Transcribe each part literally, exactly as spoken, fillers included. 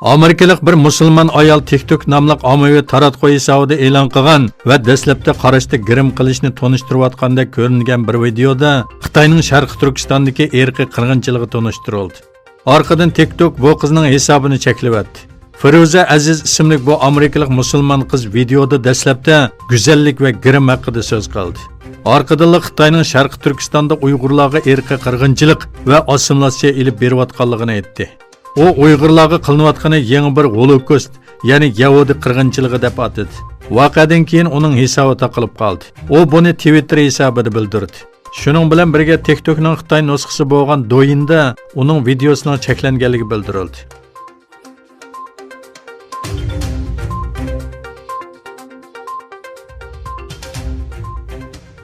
ئامېرىكىلىق بىر مۇسۇلمان ئايال تىك توك ناملىق ئاممىۋى تاراتقۇ ھېسابىدا ئېلان قىلغان ۋە دەسلەپتە قاراشتا گىرىم قىلىشنى تونۇشتۇرۇۋاتقاندەك كۆرۈنگەن بىر ۋىدېيودا خىتاينىڭ شەرقىي تۈركىستاندىكى ئىرقىي قىرغىنچىلىقى تونۇشتۇرۇلدى. ئارقىدىن تىك توك بۇ قىزنىڭ ھېسابىنى چەكلىۋەتتى. فىرۇزە ئەزىز ئىسىملىك بۇ ئامېرىكىلىق مۇسۇلمان قىز ۋىدېيودا دەسلەپتە گۈزەللىك ۋە گىرىم ھەققىدە سۆز قىلدى. ئارقىدىنلا خىتاينىڭ شەرقىي تۈركىستاندا ئۇيغۇرلارغا ئىرقىي قىرغىنچىلىق ۋە ئاسسىمىلياتسىيە ئېلىپ بېرىۋاتقانلىقىنى ئېيتتى. ئۇ ئۇيغۇرلارغا قىلىنىۋاتقىنى يېڭى بىر غولوكوست، يەنى يەھۇدىي قىرغىنچىلىقى دەپ ئاتىدى. ۋەقەدىن كېيىن ئۇنىڭ ھېسابى تاقىلىپ قالدى. ئۇ بۇنى تىۋىتتېر ھېسابىدا بىلدۈردى. شۇنىڭ بىلەن بىرگە، تىك توكنىڭ خىتاي نۇسخىسى بولغان دويىندا ئۇنىڭ ۋىدېيوسىنىڭ چەكلەنگەنلىكى بىلدۈرۈلدى.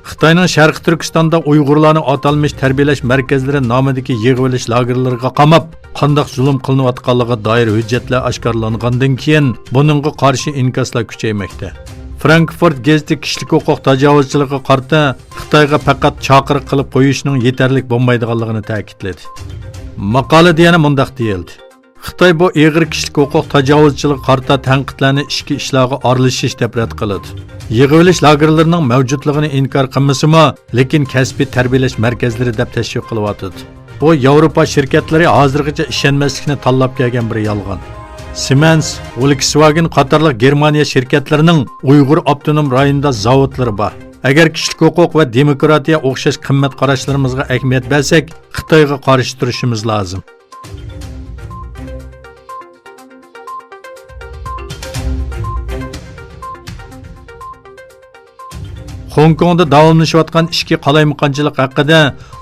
خىتاينىڭ شەرقىي تۈركىستاندا ئۇيغۇرلارنى ئاتالمىش تەربىيەلەش مەركەزلىرى نامىدىكى يىغىۋېلىش لاگېرلىرىغا قاماپ، قانداق زۇلۇم قىلىنىۋاتقانلىقىغا دائىر ھۆججەتلەر ئاشكارىلانغاندىن كېيىن، بۇنىڭغا قارشى ئىنكاسلار كۈچەيمەكتە. فرانكفورت گېزىتى كىشىلىك ھوقۇق تاجاۋۇزچىلىقىغا قارىتا خىتايغا پەقەت چاقىرىق قىلىپ قويۇشنىڭ يېتەرلىك بولمايدىغانلىقىنى تەكىتلىدى. ماقالىدە يەنە مۇنداق دېيىلدى: خىتاي بۇ ئېغىر كىشىلىك ھوقۇق تاجاۋۇزچىلىقىغا قارىتا تەنقىدلەرنى ئىچكى ئىشلارغا ئارىلىشىش دەپ رەت قىلىدۇ. يىغىۋېلىش لاگېرلىرىنىڭ مەۋجۇتلۇقىنى ئىنكار قىلمىسىمۇ، لېكىن كەسپىي تەربىيەلەش مەركەزلىرى دەپ تەشۋىق قىلىۋاتىدۇ. بۇ ياۋروپا شىركەتلىرى ھازىرغىچە ئىشەنمەسلىكنى تاللاپ كەلگەن بىر يالغان. سىمەنس، ۋولكسۋاگېن قاتارلىق گېرمانىيە شىركەتلىرىنىڭ ئۇيغۇر ئاپتونوم رايونىدا زاۋۇتلىرى بار. ئەگەر كىشىلىك ھوقۇق ۋە دېموكراتىيە ئوخشاش قىممەت قاراشلىرىمىزغا ئەھمىيەت بەرسەك، خىتايغا قارشى تۇرۇشىمىز لازىم. خوڭكوڭدا داۋاملىشىۋاتقان ئىچكى قالايمىقانچىلىق ھەققىدە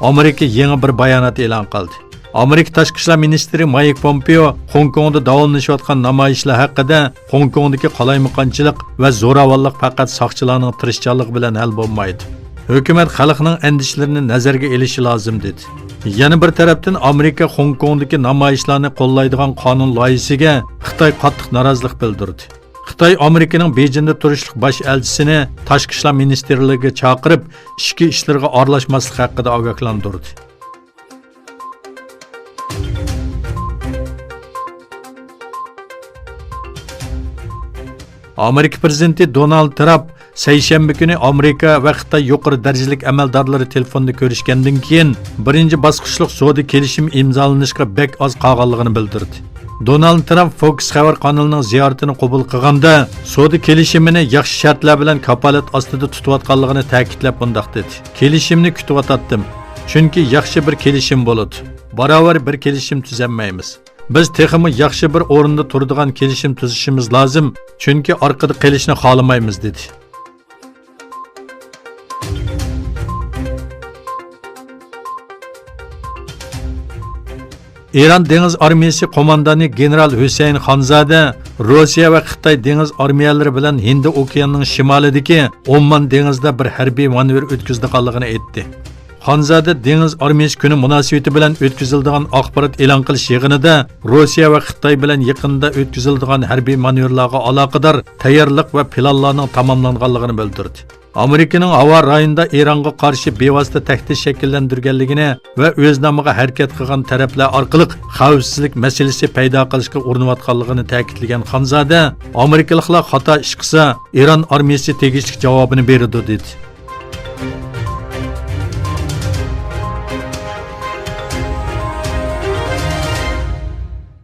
ئامېرىكا يېڭى بىر بايانات ئېلان قىلدى. ئامېرىكا تاشقى ئىشلار مىنىستىرى مايك پومپېئو خوڭكوڭدا داۋاملىشىۋاتقان نامايىشلار ھەققىدە، خوڭكوڭدىكى قالايمىقانچىلىق ۋە زوراۋانلىق پەقەت ساقچىلارنىڭ تىرىشچانلىقى بىلەن ھەل بولمايدۇ. ھۆكۈمەت خەلقنىڭ ئەندىشىلىرىنى نەزەرگە ئېلىشى لازىم، دېدى. يەنە بىر تەرەپتىن، ئامېرىكا خوڭكوڭدىكى نامايىشلارنى قوللايدىغان قانۇن لايىھىسىگە خىتاي قاتتىق نارازىلىق بىلدۈردى. خىتاي ئامېرىكىنىڭ بېيجىڭدا تۇرۇشلۇق باش ئەلچىسىنى تاشقى ئىشلار مىنىستىرلىكىگە چاقىرىپ، ئىچكى ئىشلىرىغا ئارىلاشماسلىق ھەققىدە ئاگاھلاندۇردى. ئامېرىكا پىرېزىدېنتى دونالد ترامپ سەيشەنبە كۈنى ئامېرىكا ۋە خىتاي يۇقىرى دەرىجىلىك ئەمەلدارلىرى تېلېفوندا كۆرۈشكەندىن كېيىن، بىرىنچى باسقۇچلۇق سودا كېلىشىمى ئىمزالىنىشقا بەك ئاز قالغانلىقىنى بىلدۈردى. دونالد ترامپ فوكس خەۋەر قانىلىنىڭ زىيارىتىنى قوبۇل قىلغاندا، سودا كېلىشىمىنى ياخشى شەرتلەر بىلەن كاپالەت ئاستىدا تۇتۇۋاتقانلىقىنى تەكىتلەپ مۇنداق دېدى: كېلىشىمنى كۈتۈۋاتاتتىم، چۈنكى ياخشى بىر كېلىشىم بولىدۇ. باراۋەر بىر كېلىشىم تۈزەلمەيمىز. بىز تېخىمۇ ياخشى بىر ئورۇندا تۇرىدىغان كېلىشىم تۈزۈشىمىز لازىم، چۈنكى ئارقىدا قېلىشنى خالىمايمىز، دېدى. ئىران دېڭىز ئارمىيىسى قوماندانى گېنېرال ھۈسەيىن خانزادە روسىيە ۋە خىتاي دېڭىز ئارمىيەلىرى بىلەن ھىندى ئوكيانىنىڭ شىمالىدىكى ئوممان دېڭىزىدا بىر ھەربىي مانېۋىر ئۆتكۈزىدىغانلىقىنى ئېيتتى. خانزادە دېڭىز ئارمىيىسى كۈنى مۇناسىۋىتى بىلەن ئۆتكۈزۈلىدىغان ئاخبارات ئېلان قىلىش يىغىنىدا روسىيە ۋە خىتاي بىلەن يېقىندا ئۆتكۈزۈلىدىغان ھەربىي مانېۋىرلارغا ئالاقىدار تەييارلىق ۋە پىلانلارنىڭ تاماملانغانلىقىنى بىلدۈردى. ئامېرىكىنىڭ ھاۋا رايونىدا ئىرانغا قارشى بىۋاسىتە تەھدىت شەكىللەندۈرگەنلىكىنى ۋە ئۆز نامىغا ھەرىكەت قىلغان تەرەپلەر ئارقىلىق خەۋپسىزلىك مەسىلىسى پەيدا قىلىشقا ئۇرۇنۇۋاتقانلىقىنى تەكىتلىگەن خانزادە، ئامېرىكىلىقلار خاتا ئىش قىلسا، ئىران ئارمىيىسى تېگىشلىك جاۋابىنى بېرىدۇ، دېدى.